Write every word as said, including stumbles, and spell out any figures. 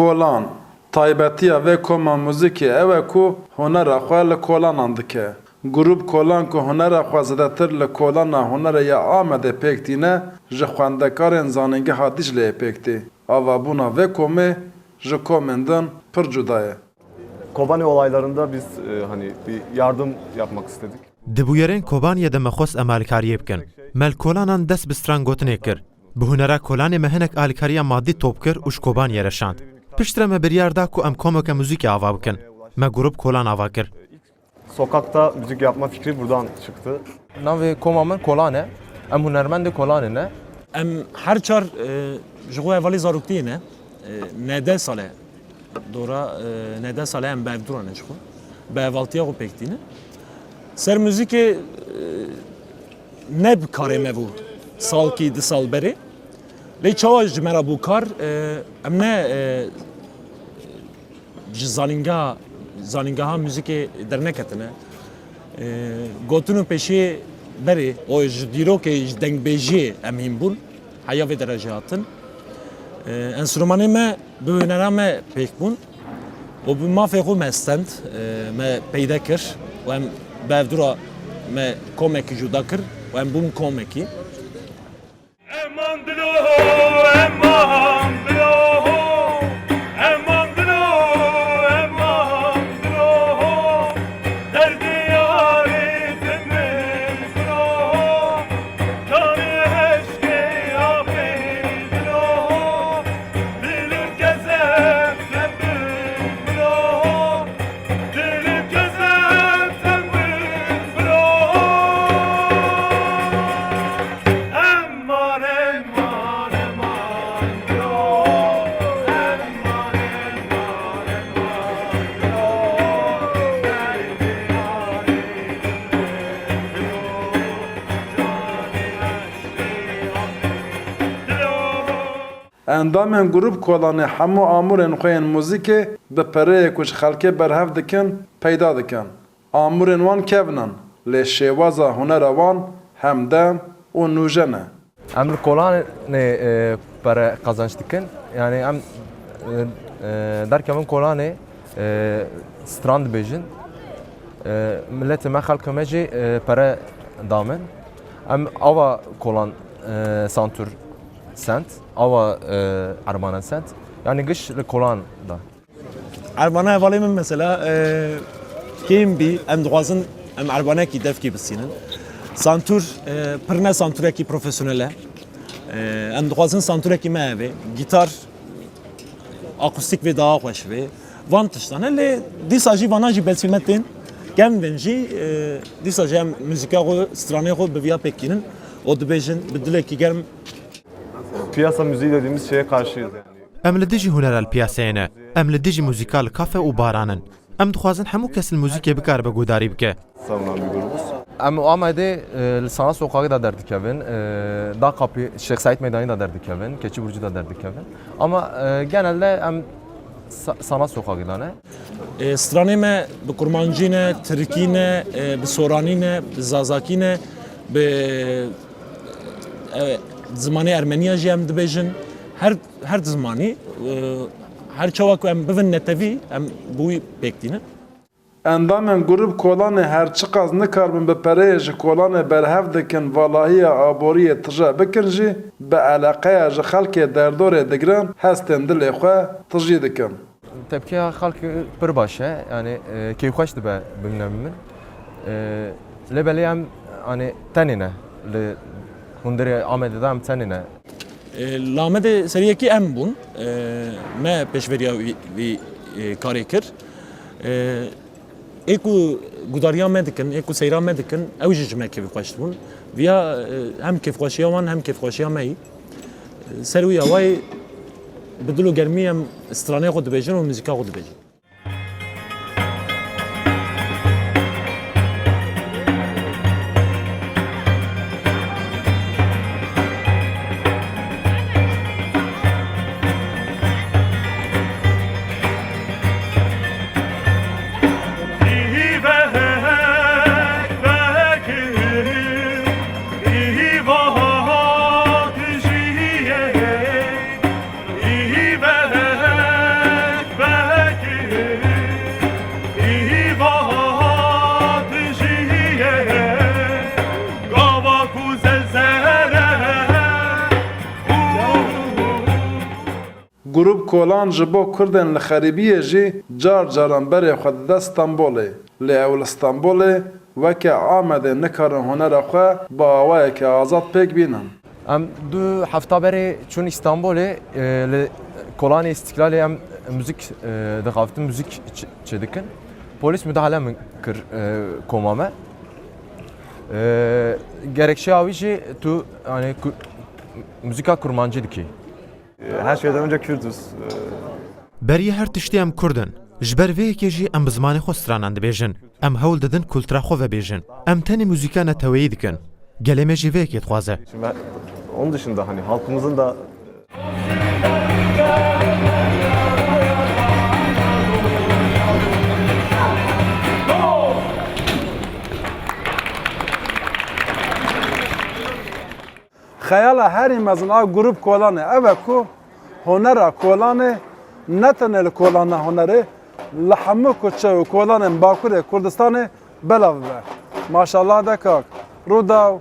Kolan. Taybetiya vê koma muzîkê ew e ku hunera xwe li kolanan dike. Grûp Kolan ku hunera xwe zêdetir li kolana hunerê ya Amedê pêk tîne, ji xwendekarên Zanîngeha Dîcleyê pêk tê. Avabûna vê komê ji komên din pir cuda ye. Kobani olaylarında biz, e, hani bir yardım yapmak istedik. Di bûyerên Kobaniyê de me xwest em alîkariyê bikin. Me li kolanan dest bi strangotinê kir. Bi hunera kolanê me hinek alîkariya madî top kir û ji Kobaniyê re şand. Piştre me biryar da ku em komeke muzîkê ava bikin. Me grûp Kolan ava kir. Sokakta müzik yapma fikri buradan çıktı. Navê koma min Kolan e. Em hunermendê Kolanê ne. Em her çar, e, ji xwe hevalê zaroktiyê ne. E, nehde sale. Dora, e, nehde sale em bi hevdû re ne ji xwe. Bi hevaltiya xwe pêk tîne. Ser muzîkê, e, ne bi karê me bû. Salkî, du sal berê. Lê çawa ji me re bû kar, e, em ne, e, ji zanîngeha, zanîngeha muzîkê derneketine. E, gotin û pêşiyê berê, o ji dîrokê, ji dengbêjiyê em hîn bûn. Heya vê derece hatin. E, enstrûmanê me bi hunera me pêk bûn û bi mafê xwe me stend, e, me peyde kir û em bi hevdû re me komekî cuda kir û em bûn komekî. Eman dilo, eman dilo, eman dilo, eman dilo, derdê yarê din min dilo, canê eşkê apê dilo, dilim kezeb nebin dilo, dilim kezeb nebin dilo. Endamên grûp Kolanê hemû amûrên xwe yên muzîkê bi pereyê ku ji xelkê berhev dikin, peyda dikin. Amûrên wan kevn in, lê şêwaza hunera wan hemdem û nûje ne. Em li Kolanê, e, pere qazanç dikin. Yani em, e, e, derkevin Kolanê, e, stran dibêjin. E, miletê me, xelkê me jî, e, pere da min. Em ava Kolan, e, santûr sent, ava, e, erbana sent. Yani giş li Kolan da. Erbana hevalê min mesela, e, kêm bî, em dixwazin em erbanekî devkî bisînin. Santûr, e, pir ne santûrekî profesyonel e. E, em dixwazin santûrekî me hebe. Gîtar, akustîk vê daha xweş bê. Van tiştan e, lê dîsa jî vana jî belsî me tên. Kevn jî, e, dîsa jî em muzîka xwe, stranê xwe bi viya pêk kînin û dibêjin bi dilekî germ. Piyasa müziği dediğimiz şeye karşıyız yani. Em li dijî hunera li piyaseyê ne. Em li dijî muzîka li kafe û baran in. Em dixwazin hemû kes li muzîkê bikaribe guhdarî bike. Savunan bir grubuz. Em Amedê, e, li Sana Sokakî de derdikevin, e, Dağ Kapı, Şêx Seîd Meydanî de derdikevin, Keçi Burcu da derdikevin. Ama, e, genelde em Sa-, Sana Sokakî de ne. E, stranê me bi kurmancî ne, tirkî ne, e, bi soranî ne, bi zazakî ne, bi, e, zimanê ermeniya jî em dibêjin. Her, her zimanî, e, her çawa ku em bivin netewî, em bi wî pêk tînin. Endamên grûp Kolanê her çiqas nikaribin bi pereyê ji Kolanê berhev dikin, valahiya aboriyê tije bikin jî, bi eleqeya ji xelkê derdorê digirin, hestên dilê xwe tijî dikin. Tepkiya xelk pir baş e, yani, e, kêfxweş dibe bimîne min. E, lê belê em, yani, tenê ne li hundirê Amedê de em tenê ne. E, li Amedê serî yekî em bûn. E, me pêşveriya wî, wî, e, karê kir. E, Ê ku gudariya me dikin, ê ku seyra me dikin, ew jî ji me kêfxweş dibûn. Viya, e, hem kêfxweşiya wan hem kêfxweşiya me yî. E, ser wî awayî bi dil û germî em stranê xwe dibêjin û muzîka xwe dibêjin. Kolan ji bo Kurdên li xerîbiyê jî car caran berê xwe dide Stenbolê. Lê ew li Stenbolê weke Amedê nikarin hunera xwe bi awayeke azad pêk bînin. Em du hefta berê çûn Îstanbolê, e, li Kolanê Îstîklalê em muzîk, e, dixavitin, muzîk ç-, çêdikin. Polîs müdahale min kir, e, koma me. E, gerekçeya wî jî tu, yani, ku-, muzîka kurmancî dikî. Her şeyden önce Kürdüz. Berî her tiştî em Kurd in. Ji ber vê yekê jî em bi zimanê xwe stranan dibêjin. Em hewl didin kultura xwe vebêjin. Em tenê muzîka neteweyî dikin. Gelê me jî vê yekê dixwaze. Şimdi ben, onun dışında hani halkımızın da Xeyala herî mezin a grup Kolanê ev e ku hunera Kolanê ne tenê li Kolan e hunerê, li hemû kuçe û kolanên Bakurê Kurdistanê belav bibe. Maşallah de kak. Rûdaw,